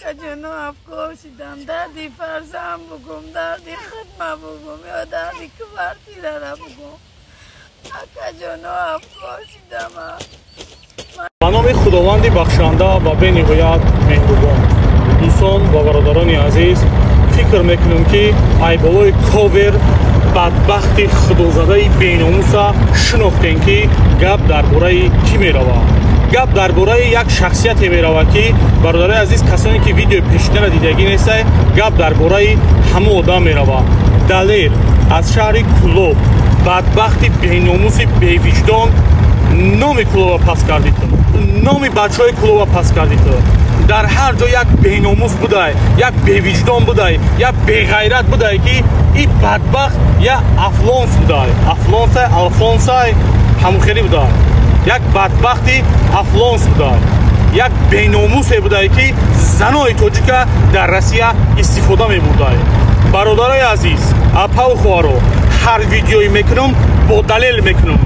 Ҷоно, афкор шидам, дарди фарзанд бугум, дарди хидма бугум ё дарди квартирара бугум. Акаҷоно, афкор шидам. Ба номи Худованди бахшанда ва бениҳоят меҳрубон. Дӯстон ва бародарони азиз, фикр мекунем, ки айболои ковер бадбахти худозадаи беномуса шинохтем, ки гап дар бораи кӣ меравад. Гап дар бораи як шахсияте меравад, ки, бародарои азиз, касоне ки видеои пешинара дидагӣ нестай, гап дар бораи ҳамон одам меравад. Далер аз шаҳри Кулоб, бадбахти беномуси бевиҷдон, номи Кулоба пас кардӣ ту, номи бачаҳои Кулоба пас кардӣ ту. Дар ҳар ҷо як беномус будай, як бевиҷдон будай, як беғайрат будай, ки и бадбахт як афлонс будай, афлонсай, алфонсай, ҳамонхелӣ будай, як бадбахти афлонс будай, як беномусе будай, ки занои тоҷика дар Россия истифода мебурдай. Бародарои азиз, апаву хоҳаро, ҳар видеое мекунам, бо далел мекунам.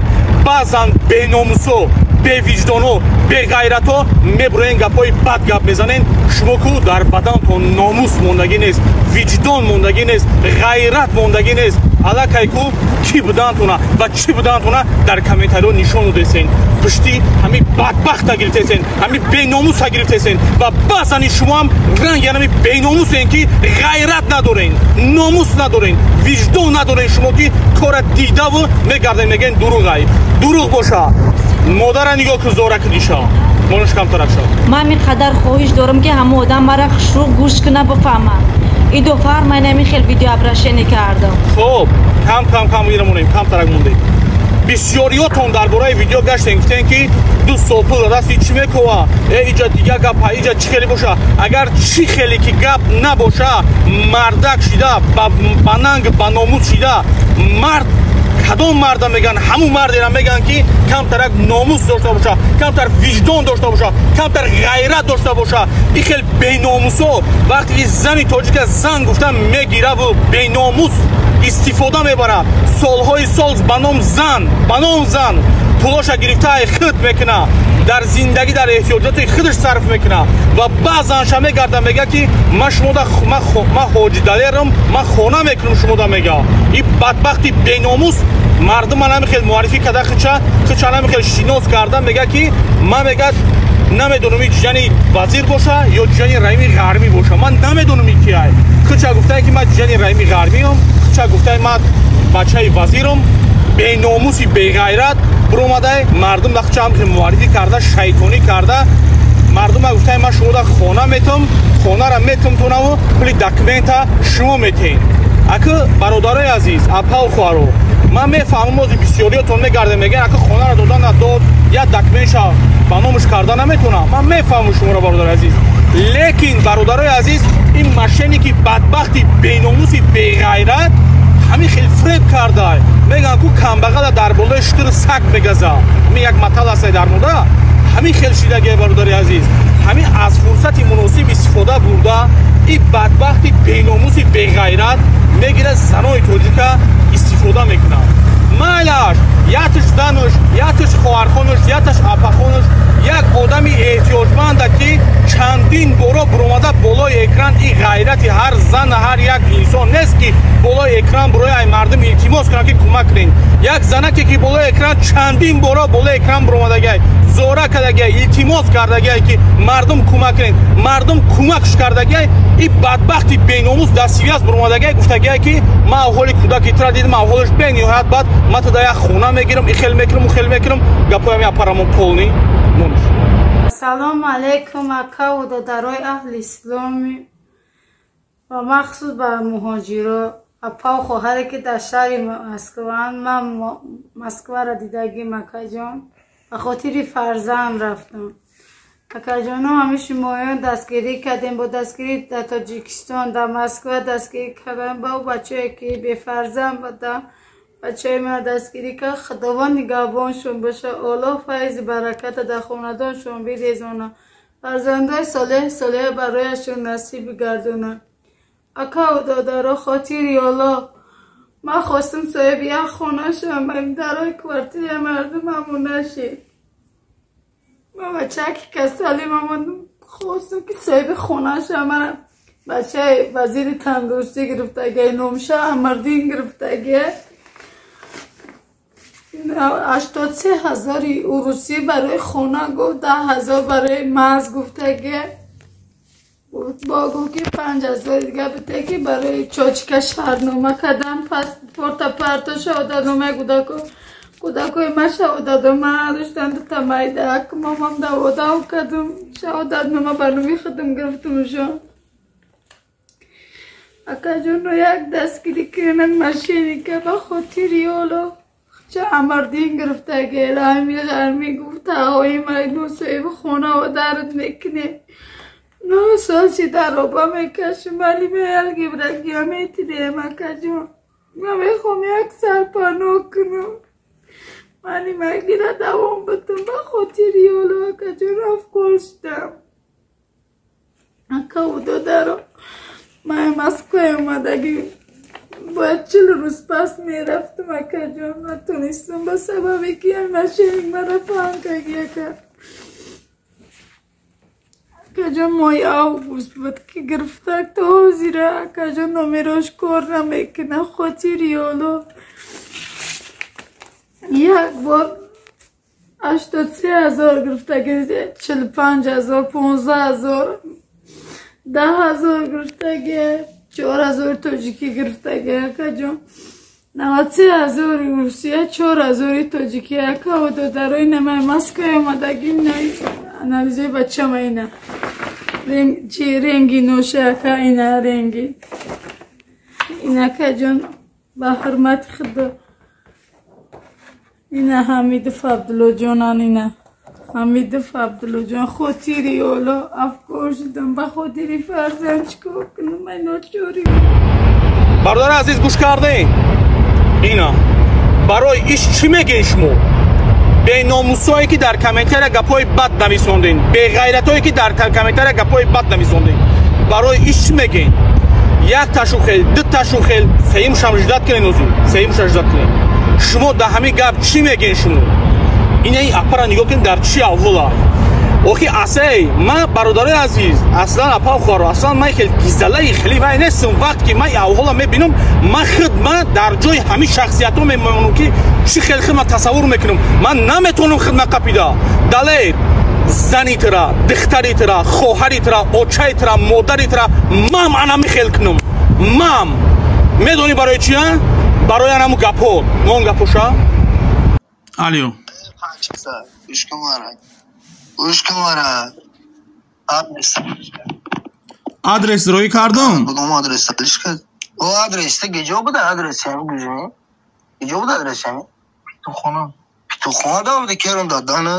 Баъзан беномусо, бевиҷдоно, беғайрато мебуроен, гапҳои бад гап мезанен. Шумо ку дар баданатон номус мондагӣ нест, виҷдон мондагӣ нест, ғайрат мондагӣ нест. Аллакай ку кӣ будаантона ва чӣ будаантона дар комментариҳо нишон додесен. Пушти ҳами бадбахта гирифтесен, ҳами беномуса гирифтесен. Ва баъзани шумоам ранги ҳами беномусен, ки ғайрат надорен, номус надорен, виҷдон надорен. Шумо ки кора дидаву мегарден, мегӯен дурӯғай. Дурӯғ боша, модара нигоҳ кун, зора куниша монаш камтарак шав. Ман ин қадар хоҳиш дорам, ки ҳамон одам мара хушрӯ гӯш куна, бифаҳма. Идо фармай, нами хел видеообращение кардам. Хоб, кам кам кам мерамонем, камтарак мондем. Бисёриётон дар бораи видео гаштем, гуфтем, ки 2 сол пул дасти чӣ мекова, э, иҷа дигар гапа, иҷа чӣ хеле боша. Агар чӣ хеле ки гап набоша, мардак шида, ба нанг, ба номус шида, мард кадом марда меган, ҳамун мардера меган, ки камтарак номус дошта боша, камтар виҷдон дошта боша, камтар ғайрат дошта боша. И хел беномусо вақте ки зани тоҷика зан гуфта мегираву беномус истифода мебарад, солҳои сол ба ном зан, ба ном зан пулоша гирифтаи худ мекуна, дар зиндагӣ, дар эҳтиёҷоти худаш сарф мекуна ва баъзанша мегарда, мега, ки ман шумода, ман ҳоҷи Далерам, ман хона мекунам шумода, мега. И бадбахти беномус мардума намихел муаррифӣ карда, хича хича намихел шинос карда, мега, ки ман, мега, намедонам, и ҷияни вазир боша ё ҷияни Раими Ғармӣ боша, ман намедонам и киай. Хича гуфтае, ки ман ҷияни Раими Ғармиам, хича гуфтае, ман бачаи вазирам. Беномуси беғайрат биромадай, мардум дахча муаррифӣ карда, шайтонӣ карда, мардума гуфтае, ман шумода хона метам, хонара метам тунаву пули документа шумо метен. Аки, бародарои азиз, апаву хоҳаро, ман мефаҳмам, ози бисёриётон мегардем, мегӯян, аки хонара дода надод, як документша ба номаш карда наметонам. Ман мефаҳмам шуморо, бародари азиз, лекин, бародарои азиз, ин мошенники бадбахти беномуси беғайрат ҳамин хел фреб кардай. Мегӯян ку, камбағала дар болои шутури саг мегаза, ҳамин як матал астай дар мода. Ҳамин хел шидагия, бародари азиз, ҳамин аз фурсати муносиб истифода бурда, и бадбахти беномуси беғайрат мегирад, занои тоҷика истифода мекунад. Майлаш, яташ зануш, яташ хоҳархонуш, яташ апахонуш, як одами эҳтиёҷманда, ки чандин боро буромада болои экран. И ғайрати ҳар зан, ҳар як инсон нест, ки болои экран бурои ай мардум илтимос кунад, ки кӯмак кунед. Як занаке, ки болои экран чандин боро болои экран буромадагиай, зора кардагиай, илтимос кардагиай, ки мардум кӯмак кунед, мардум кӯмакш кардагиай. И бадбахти беномус дар связь буромадагиай, гуфтагиай, ки ман аҳволи кӯдаки тира дидам, аҳволаш бениҳоят бад, ман тада як хона мегирам, и хел мекунам, у хел мекунам. Гапоям япарамон полный монш. Ассалому алайкум, акаву додарои аҳли исломи ва махсус ба муҳоҷиро, апаву хоҳаре, ки дар шаҳри Москваанд. Ман Москваро дидагим, акаҷон, ба хотири фарзанд рафтам. Акаҷоно, ҳами шумоён дастгирӣ кардем, бо дастгирӣ дар Тоҷикистон, дар Москва дастгирӣ кардем. Ба ӯ бачае, ки бефарзанд буда, бачаи мана дастгирӣ кард. Худованд нигаҳбоншон боша, Оллоҳ файзи бараката дар хонадоншон бирезона, фарзандои солеҳ солеҳ барояшон насиб бигардонад. Акаву додаро, хотири Оллоҳ, ман хостам соҳиби як хона шавам, дарои квартираи мардум ҳамон нашид. Ман бачаки касалӣ мамондам. Хостам ки соҳиби хонаша мана бачаи вазири тандурустӣ гирифтагия, номша Амардин гирифтагия. 83 ҳазори урусӣ барои хона гуфт, 10 000 барои маз гуфтагия. Бо гуфт, ки 5000 дига бите, ки барои чочка шаҳрнома кардам, паспорта парто, шаҳодатномаи кӯдако, кӯдакои ма шаҳодатнома надоштанд, дута майдак. Мамам даводав кардум, шаҳодатнома ба номи худам гирифтумшон. Акаҷонро як дастгирӣ кунанд, мошенника, ба хотири оло ча Амардин гирифтаги, рами ғармӣ гуфт, таҳои майдон соҳиби хона дард мекунем. 9 сол чи дароба мекашем, вале меалгибрагия метидем. Акаҷон, ман мехоҳам як сарпаноҳ кунам, мани магира давом бутум, ба хотири оло, акаҷон, афкор шудам. Акаву додаро, ман Москвай омадагӣ, бояд 40 рӯз пас мерафтам, акаҷон, натонистам ба сабабе ки мошенник мара паҳн карди. Ака, акаҷон, моҳи август буд, ки гирифтак, то ҳозира, акаҷон, номерош кор намекунад. Хотири оло як бор 83 000 гирифтаги, 45 000, 15 000, 10 000 гирифтаги, 4000 тоҷикӣ гирифтаги, акаҷон, 93 000 русия, 4000 тоҷикӣ. Акаву додарои намаи Москвай омадагӣ, анализои бачама ина, чи ренги ноша, ака, ина ренги ин, акаҷон, ба ҳурмати худо, ина Ҳамидов Абдуллоҷонан, ина Ҳамидов Абдуллоҷон. Хотири оло афкор шудам, ба хотири фарзанд чикор кунам, ман ночорӣ. Бародари азиз, гӯш кардем, ина барои иш чӣ мегӯед шумо? Беномусое, ки дар комментария гапҳои бад нависондем, беғайратое, ки дар комментария гапҳои бад нависондем, барои иш чӣ мегӯед? Як ташу хел, ду ташу хел, сеюмшам ждать кунед, озу сеюмша ждать кунед. Шумо дар ҳамин гап чӣ мегӯед шумо? Ина ин апара нигоҳ кунед, дар чӣ аввала охи асей. Ман, бародарои азиз, аслан, апа, хоҳаро, аслан ман хел гизалаи хеле вай нестам. Вақт ки ман аввала мебинам, ман худ ман дар ҷои ҳамин шахсиятҳо мемонам, ки чӣ хел худ ман тасаввур мекунам. Ман наметавонам худ ман қапида. Далер, зани тира, духтари тира, хоҳари тира, очаи тира, модари тира мам анами хел кунам. Мам медонӣ барои чи? Барои анаму гапҳо, мон гапоша. Алё. Гӯш кун мара. Адрес. Адрес роӣ кардум. Кудом адрес? О, адрес гиҷо буда, адрес ҳами гӯжини? Гиҷо буда адрес ҳами? Питухона. Питухона да буда, керум дадана.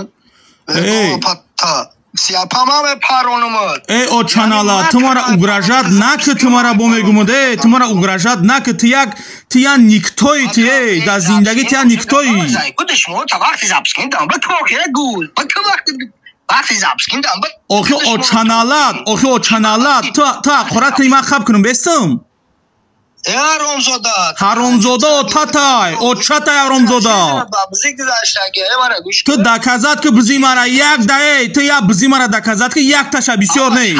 Эй. Патта. Сиапама мепаронумад. Эй, очанала, ту мара угрожать наки, ту мара бо мегумуд, эй, ту мара угрожать наки, ту як, ту я никто и, ту, эй, дар зиндагӣ ту я никто и. Гудиш мо та вақти запись кардам, ба то ки гул, ба то вақти запись кардам, ба Охи очаналат, охи очаналат, ту ҳақорат кунӣ, ман хаб кунам, бестам? Э, ҳаромзода. Ҳаромзода отатай, очатай, ҳаромзода. Ту доказать ки бизи мара як да, эй, ту як бизи мара доказать ки якташа, бисёр не.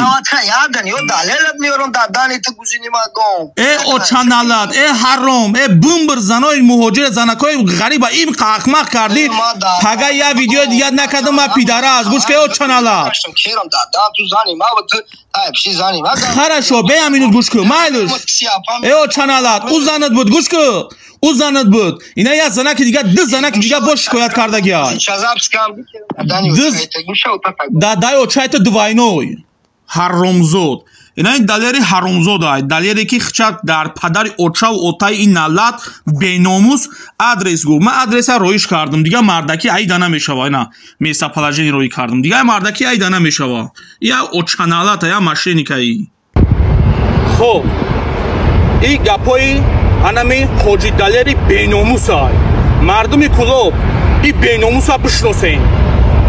Э, очаналат, э, ҳаром, э, бумбр, занои муҳоҷир, занакои ғариба ин ахмақ кардӣ. Пага як видеои дигар накардам, ма пидара аз гӯш ки, очаналат. Хорошо, бея минут гӯш кун, майлиш. Э, очаналат, ӯ занат буд, гӯш кун, ӯ занат буд. Ина як занаки дигар, ду занаки дигар боз шикоят кардагиай. Дадай очайта двойной. Ҳаромзод, ина ин Далери ҳаромзодай, Далере, ки хчак дар падари очаву отаи ин налат беномус. Адрес гуфт, ман адреса роиш кардам, дигар мардаки аида намешава. Ина местоположение роӣ кардам, дигар мардаки аида намешава. Я очаналата, я мошенникаи. Хоб, ин гапҳои анами ҳоҷи Далери беномусай. Мардуми Кулоб, ин беномуса бишносен,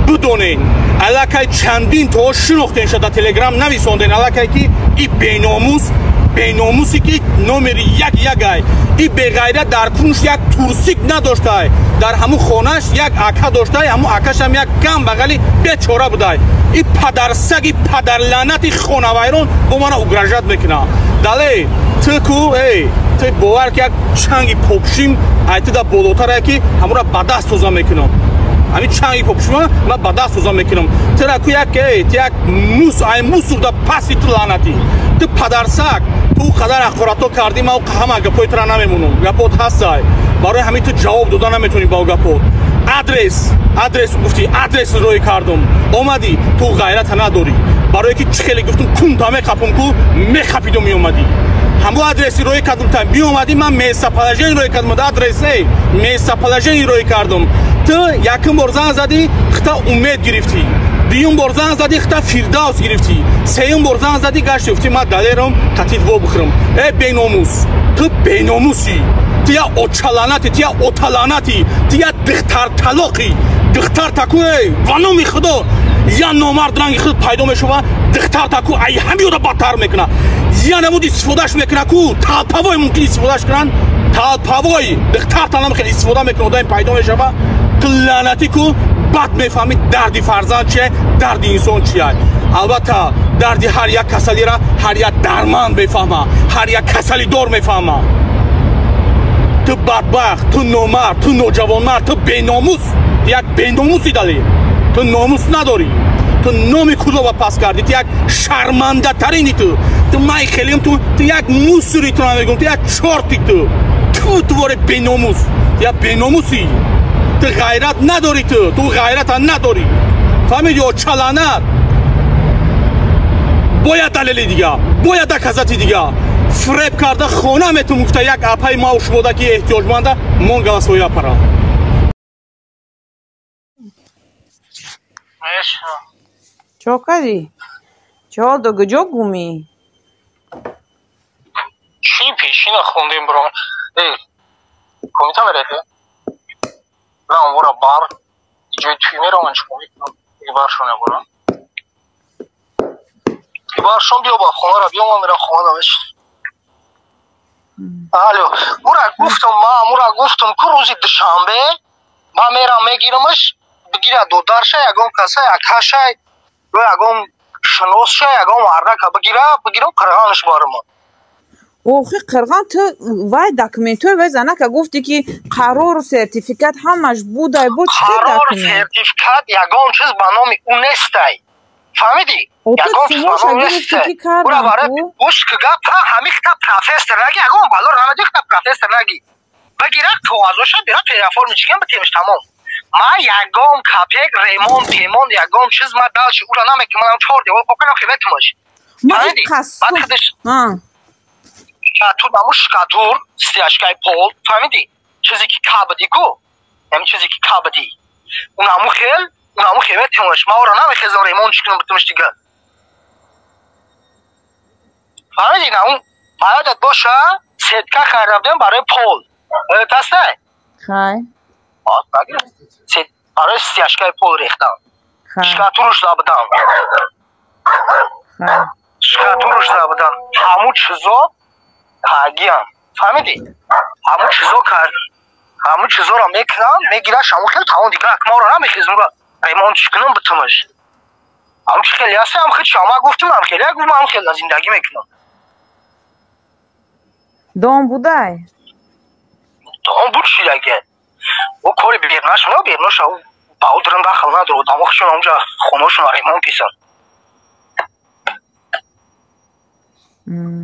бидонен. Аллакай чандин то шинохтен шуда, телеграм нависонден аллакай, ки и беномус. беномусе ки номери як ягай. И беғайрат дар кунш як турсик надоштай, дар ҳамун хонаш як ака доштай, ҳамун акашам як кам бағали бечора будай. И падарсаги падарлаънати хонавайрон бо мана угрожать мекуна. Дале ту ку эй, ту бовар ки як чанги попшим ай ту да болотарае ки ҳамура ба даст тоза мекунам. Ҳамин чанги попшима ман ба даст тоза мекунам. Тура ку як эй, ту як мус ай мусур да паси ту лаънатӣ. Ту падарсаг, ту қадар ҳақорато кардӣ, ман ҳама гапҳои тура намемонам. Гапот ҳастай. Барои ҳамин ту ҷавоб дода наметонӣ ба гапот. Адрес, адрес гуфтӣ, адрес рӯй кардам. Омадӣ, ту ғайрата надорӣ. Барои ки чӣ хеле гуфтум, кунта мехапум ку, мехапиду меомадӣ. Ҳамон адреси рӯй кардум, та биомадӣ, ман местоположение рӯй кардум, адресе, местоположение рӯй кардум. Ту якум бор занг задӣ, хита умед гирифтӣ. Дуюм бор занг задӣ, хита Фирдавс гирифтӣ. Сеюм бор занг задӣ, гашти гуфтӣ ман далерам, қатид во бихӯрам. Э беномус, ту беномусӣ. Ту я очаланатӣ, ту я оталанатӣ, ту я духтарталоқӣ. Духтар таку эй, ва номи Худо, я номард ранги худ пайдо мешава, духтар таку ай ҳамиёда бадтар мекуна. Я намуд истифодаш мекуна ку, талпавой мумкин истифодаш кунанд, талпавой духтар талам хеле истифода мекуна, одам пайдо мешава. Ту лаънатӣ ку, бад мефаҳмӣ дарди фарзанд чие, дарди инсон чие. Албатта дарди ҳар як касалира ҳар як дарманд мефаҳма, ҳар як касалидор мефаҳма. Ту бадбахт, ту номард, ту ноҷавонмард, ту беномус, як беномуси дали. Ту номус надорӣ. Ту номи Худоба пас кардӣ, ту як шармандатарини ту. Ту май хелим, ту як мусури ту намегум, ту як чорти ту. Ту туворе беномус, ту як беномусӣ. Ту ғайрат надорӣ, ту ғайрата надорӣ. Фаҳмидӣ ё чаланат? Бояд далели дига, бояд доказати дига. Фреб карда хона метун гуфта як апаи мауш бода ки эҳтиёҷманда мон голосовой апара. Чо кардӣ? Чо куҷо гумӣ? Чӣ пешина хондем бро? Эй, комита мередӣ? На, онвора бар, иҷои тӯй мераванд, чӣ мекунам? Баршон ябора. Баршон биё ба хонара, биё ман мерам хона дамеш. Алло, ура гуфтам, ман ура гуфтам, ку рӯзи душанбе ман мерам мегирамаш, бигира додарша, ягон каса, акаша, ё ягон шиносша, ягон мардака бигира, бигирам қирғанаш барма. Охи қирған ту вай документҳои вай занака гуфтӣ ки қарору сертификат ҳамаш будай, бо чӣ қарору сертификат ягон чиз ба номи ӯ нестай. Фаҳмидӣ? Ягон чиз ба номи нестай. Ура барои гӯш ки гап ҳамихта профессор наги, ягон балор намедихта профессор наги. Бигира коғазоша бира переоформить кунем битемиш тамом. Ман ягон капек ремонт темон ягон чиз ман далши ура намекунам, ман чор девор поканам хеметимаш. Фаҳмидӣ? Баъд худаш шкатур, наму шкатур, стяжкаи пол, фаҳмидӣ? Чизе ки кабдӣ ку, ҳамин чизе ки кабдӣ. Унаму хел, унаму хеметимаш. Ман ора намехезам ремонтш кунам битимаш дига. Фаҳмидӣ? На он боядат боша, сетка харида будем барои пол. Тастай? Хай. Барои стяжкаи пол рехтам. Шкатуруш набудам. Шкатуруш набудам. Ҳамун чизо тагиам. Фаҳмидӣ? Ҳамун чизо кард. Ҳамун чизоро мекунам, мегираш ҳамун хел тамом дигар акмаро намехезам ура ремонтш кунам битумаш. Ҳамун чи хеле ҳаст, ҳам хел шама гуфтум, ҳам хеле гуфтум, ҳам хел зиндагӣ мекунам. Дом будай? Дом буд шидаге. О кори бернаш, на бернаш, ба ӯ дурам дахл надорад. Одамохшон онҷа хонашон ремонт кисан.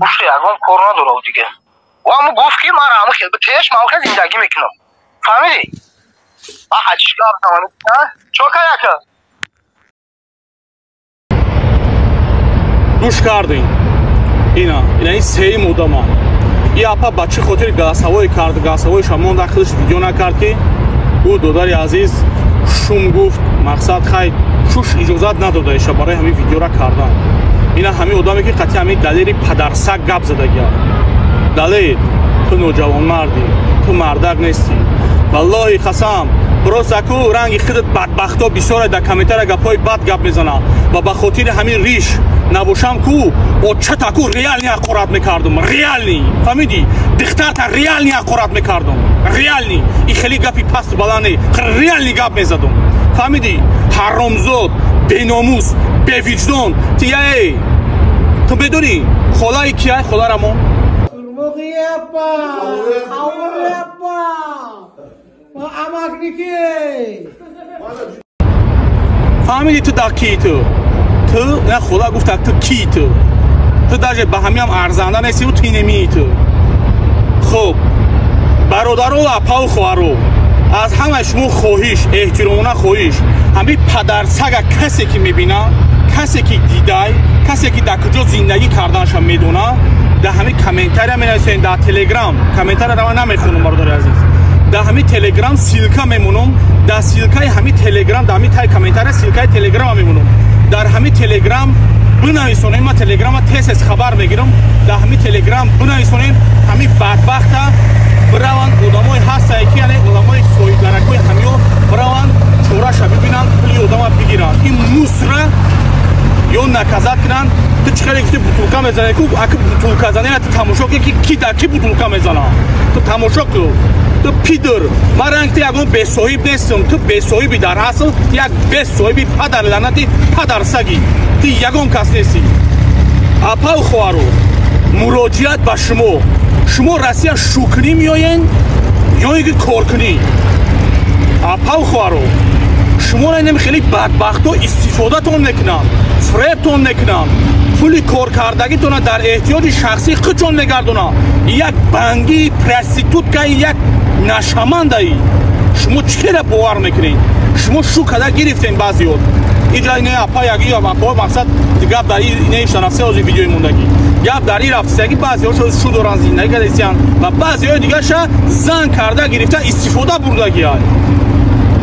Уш ягон кор надорад дига. Ӯ ҳамун гуфт ки ман ҳамун хел битеш, ман хел зиндагӣ мекунам. Фаҳмидӣ? Ман ҳаҷишка рафтам. Чо кард ака? Гӯш кардем. Ина, ина ин сеюм одама. И апа ба чӣ хотир голосовой кард, голосовойша монда худаш видео накард ки ӯ додари азиз шум гуфт, мақсад хай шуш иҷозат надода иша барои ҳамин видеора кардан. Ина ҳамин одаме ки қатъи ҳамин далери падарсаг гап задагия. Далер, ту ноҷавонмардӣ, ту мардак нестӣ. Валлоҳи қасам, просто ку ранги худат бадбахто бисёре дар комментария гапҳои бад гап мезананд ва ба хотири ҳамин риш, Набошам ку очата ку реальный ҳақорат мекардум, реальный, фаҳмидӣ? Духтарта реальный ҳақорат мекардум, реальный. И хеле гапи пасту баланд не, реальный гап мезадум, фаҳмидӣ? Ҳаромзод, беномус, бевиҷдон. Ти эй, ту медонӣ холаи кияй? Холарамо фаҳмидӣ? Ту дар кии? Ту на хола гуфта, ту кии? Ту даже ба ҳамиам арзанда нестиву ту инемии ту. Хуб, бародаро, апаву хоҳаро, аз ҳамаи шумо хоҳиш, эҳтиромона хоҳиш: ҳамин падарсага касе ки мебина, касе ки дидай, касе ки дар куҷо зиндагӣ карданаша медона, дар ҳамин комментария менависем. Дар телеграм комментария ман намехонам, бародари азиз. Дар ҳамин телеграм ссылка мемонам, дар ссылкаи ҳамин телеграм, дар ҳамин таи комментария ссылкаи телеграма мемонам. Дар ҳамин телеграм бинависонем, ман телеграма тез хабар мегирам. Дар ҳамин телеграм бинависонем, ҳамин бадбахта бираванд, одамои ҳастае ки, яъне одамои соҳибгаракҳои ҳамиё бираванд, чораша бибинанд, пули одама бигиранд, ин мусра ё наказать кунанд. Ту чӣ хеле гуфти, бутулка мезанӣ ку? Аки бутулка занӣ, ту тамошо ки ки дар ки бутулка мезана, ту тамошо ку. Ту пидор, ман ранг ту ягон бесоҳиб нестам. Ту бесоҳиби, дар асл як бесоҳиби, падар лаънати, падарсагӣ, ту ягон кас нестӣ. Апаву хоҳару, муроҷиат ба шумо: шумо Россия шукрӣ меоен ё ин ки коркунӣ? Апаву хоҳару, шуморо инам хеле бадбахто истифодатон мекунанд, фиребтон мекунанд, пули коркардагитона дар эҳтиёҷи шахсии худшон мегардонанд. Як бангии проституткаи, як нашамандаи шумо чӣ хела бовар мекунед? Шумо шу када гирифтем баъзеёт иҷа ине апа яги апа. Мақсад, гап дар ине рафтсе, ҳозир видеои мондагӣ гап дар ин рафтсеги. Баъзеҳошо шу доранд, зиндагӣ кардасиянд ва баъзеҳои дигарша зан карда гирифта, истифода бурдагиай.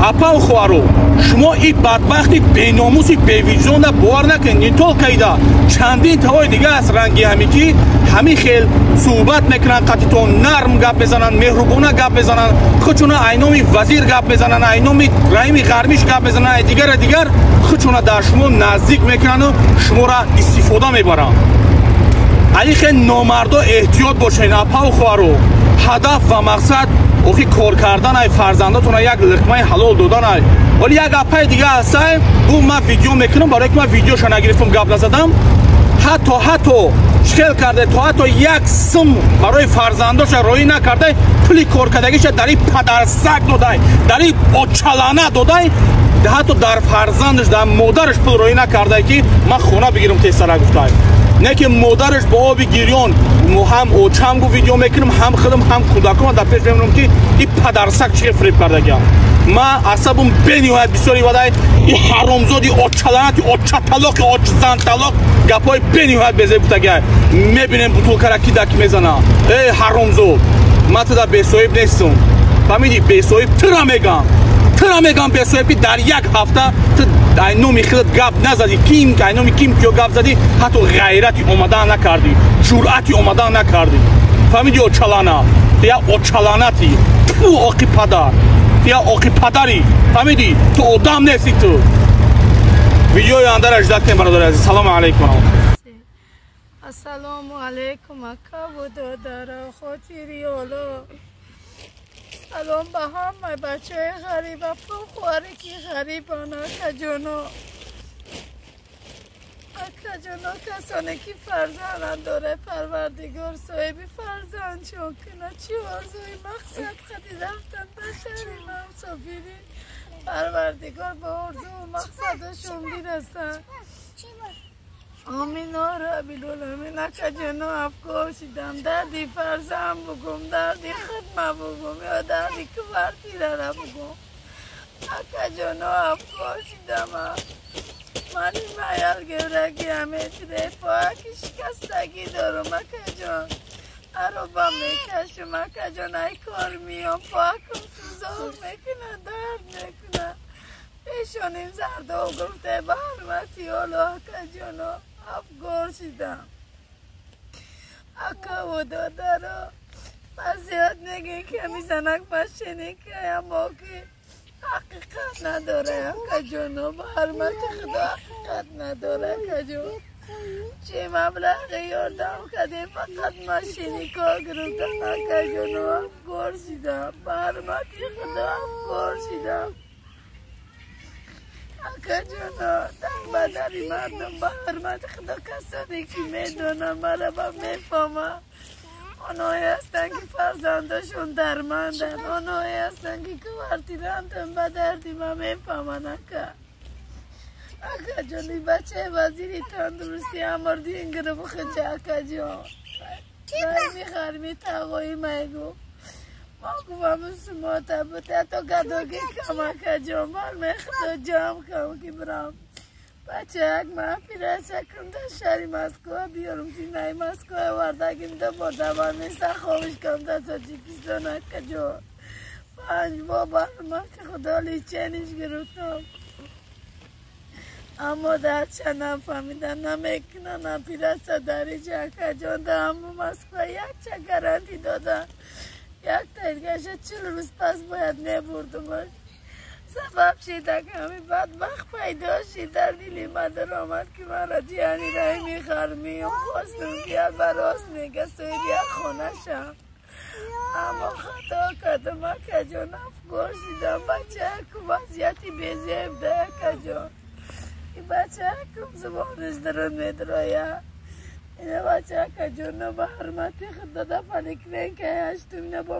Апаву хоҳаро, шумо ин бадбахти беномуси бевиҷдонда бовар накунед. Не только ида, чандин таҳои дига аст ранги ҳамин, ки ҳамин хел суҳбат мекунанд, қатитон нарм гап мезананд, меҳрубона гап мезананд, худшона айноми вазир гап мезананд, айноми раими ғармиш гап мезананд, ай дигара дигар, худшона дар шумо наздик мекунанду шуморо истифода мебаранд. Ай хел номардо эҳтиёт бошед, апаву хоҳаро. Ҳадаф ва мақсад охи кор кардан ай, фарзандатона як лиқмаи ҳалол додан ай. Вале як апаи дига ҳастай, гуфт: «Ман видео мекунам», барое ки ман видеоша нагирифтам, гап назадам. Ҳатто чӣ хел карда, то ҳатто як сум барои фарзандоша роӣ накардай, пули коркардагиша дар ин падарсак додай, дар ин очалана додай, ҳатто дар фарзандаш, дар модараш пул роӣ накардай, ки ман хона бигирам тезтара, гуфтай. Не ки модараш бо оби гирён ҳам очам гу видео мекунам, ҳам худам, ҳам кӯдакон дар пеш мемонам, ки ин падарсак чӣ фиреб кардагиам. Ман асабум бениҳоят бисёри вадай. Ин ҳаромзоди очаланати очаталоқи очзанталоқ гапҳои бениҳоят безеб гуфтагиай. Мебинем бутулкара ки даки мезана. Эй ҳаромзод, ман туда бесоҳиб нестам, фаҳмидӣ? Бесоҳиб тура мегам, тура мегам бесоҳиб, ки дар як ҳафта ту ай номи худат гап назадӣ. Ким ай номи ким киё гап задӣ? Ҳатто ғайрати омадан накардӣ, ҷуръати омадан накардӣ, фаҳмидӣ? Очалана, ту як очаланати, ту оқи падар, ту як оқи падарӣ, фаҳмидӣ? Ту одам нестӣ ту. Видеои ояндаро ждать кунем, бародари азиз. Салому алайкум. Ассалому алайкум, акаву додаро, хотири оло. Салом ба ҳамаи бачаҳои ғариб, апа, хоҳаре ки ғарибан, акаҷоно. Акаҷоно, касоне ки фарзанд надоре, Парвардигор соҳиби фарзанд чон кунад. Чӣ орзуи мақсад қади рафтан ба шаҳри мусофирӣ, Парвардигор ба орзуу мақсадашон бирасад. Амин, раббил-оламин. Акаҷоно, афкор шидам, дарди фарзанд бугум, дарди хидма бугум ё дарди квартирара бугум. Акаҷоно, афкор шидам. Ман маял гевраги аметре поаки шикастагӣ дорум, акаҷон. Ароба мекашум, акаҷон, ай кор миём, поакам сӯзон мекунад, дард мекунад. Пешоним зардол гуфте, ба ҳурмати Олло, акаҷоно, афгор шидам. Акаву додаро, баъзеҳот мегӯем, ки ҳами занак мошенникай, аммо ки ҳақиқат надора, акаҷоно, ба ҳурмати Худо, ҳақиқат надора, акаҷон. Чӣ маблағи ёрдам кардем, фақат машини кор гирифтан, акаҷону афгор шидам. Ба ҳурмати Худо афгор шидам. Акаҷоно, дар бадари мардум, ба ҳурмати Худо, касоне ки медонам, мара ба мефаҳмам. Онҳое ҳастанд, ки фарзандашон дарманданд, онҳое ҳастанд, ки квартирантанд, ба дарди ман мефаҳманд, ака. Акаҷон, бачаи вазири тандурустӣ амрдин гирифт хиҷа, акаҷон. Райми харми тағои майгу. Ма гуфтам сумота бута то гадоги кам, акаҷон, бар мехудо ҷамъ кам ки бирам. Бача як маҳфилаша кун дар шаҳри Москва биёрам, зинаи Москва овардагим ду бор давар неста ховиш кам дар Тоҷикистон, акаҷон. 5 бор бар ҳурмати Худо лечениш гирифтам. Аммо дарча нафаҳмида намекунанд оператсия дар иҷа, акаҷон. Дар ҳамун Москва якча гарантӣ додан. Як таиргаша 40 рӯз пас бояд мебурдумаш. Сабаб шида ки ҳамин бадбахт пайдо шид, дар дили ман даромад ки маро ҷияни Раҳими Хармиён хостум ки як ба рост мега соҳиби як хона шам. Аммо хато кардам, акаҷон, афгор шидам. Бачаку вазъияти безеб да, акаҷон. И бачакум забонаш дарун медроя. Ина бача, акаҷон, ба ҳурмати Худо да поликлиникаи ҳаштум ина бо